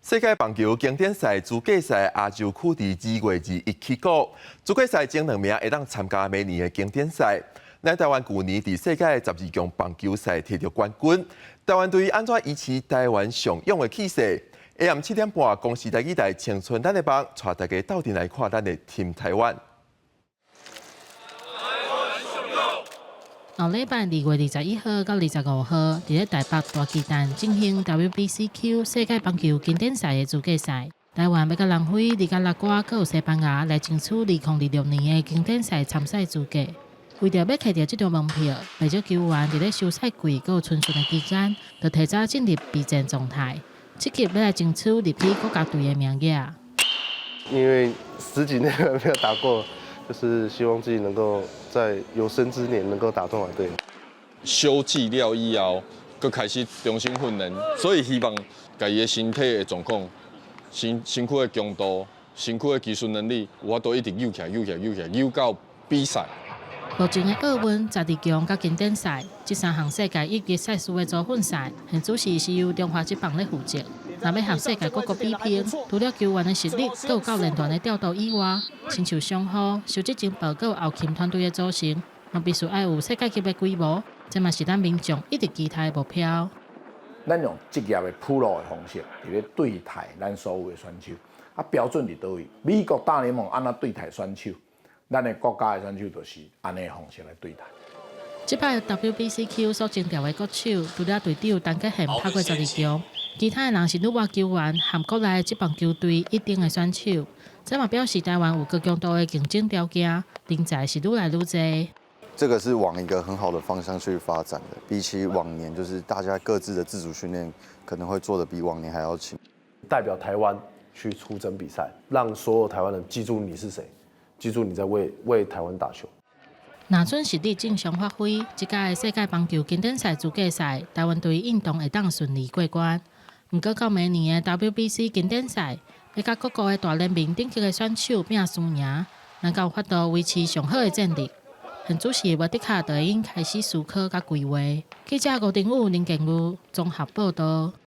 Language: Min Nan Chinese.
世界棒球經典賽資格賽亞洲區佇2月21起鼓，資格賽前兩名會當參加明年的經典賽。咱台灣舊年佇世界12強棒球賽提著冠軍，台灣隊按怎維持台灣上勇的氣勢？下暗7點半，公視台語台青春咱的夢，帶大家鬥陣來看咱的 Team 台灣。後禮拜2月21號到25號，佇咧台北大巨蛋進行 WBCQ 世界棒球經典賽的資格賽。台灣欲佮南非、尼加拉瓜、閣有西班牙來爭取2026年的經典賽參賽資格。為著欲摕著這張門票，袂少球員佇咧休賽季閣有春訓的期間，就提早進入備戰狀態，積極欲來爭取入去國家隊的名額。因為十幾年沒有打過。就是希望自己能夠在有生之年能夠打中華隊。休季了以後，閣開始重新訓練，所以希望家己的身體的狀況、身軀的強度、身軀的技術能力，有法度一直扭起來、扭起來、扭起來，扭到比賽。目前的奧運、十二強佮經典賽，這三項世界一級賽事的組訓賽，現主是是由中華職棒咧負責。若欲和世界各國比拼，除了球員的實力，閣有教練團的調度以外，親像傷護、收集情報閣有後勤團隊的組成，嘛必須愛有世界級的規模，這嘛是咱民眾一直期待的目標。咱用職業的 pro 的方式，佇咧對待咱所有的選手，啊標準佇佗位？美國大聯盟按怎對待選手，咱的國家的選手就是按呢方式來對待。這擺 WBCQ 所徵調的國手，除了隊長陳傑憲拍過十二強，其他的人是旅外球員和國內職棒球隊一等的選手。這嘛表示台灣有高強度的競爭條件，人才是愈來愈濟。這個是往一個很好的方向去發展的，比起往年，就是大家各自的自主訓練可能會做得比往年還要勤。代表台灣去出征比賽，讓所有台灣人記住你是誰，記住你在為台灣打球。若準實力正常發揮，這屆世界棒球經典賽資格賽，台灣隊應當會當順利過關。毋過到明年的 WBC 經典賽，欲佮各國的大聯盟頂級的選手拼輸贏，能夠有法度維持上好的戰力。現主席沃迪卡就已經開始思考佮規劃。記者吳定武、林建宇綜合報道。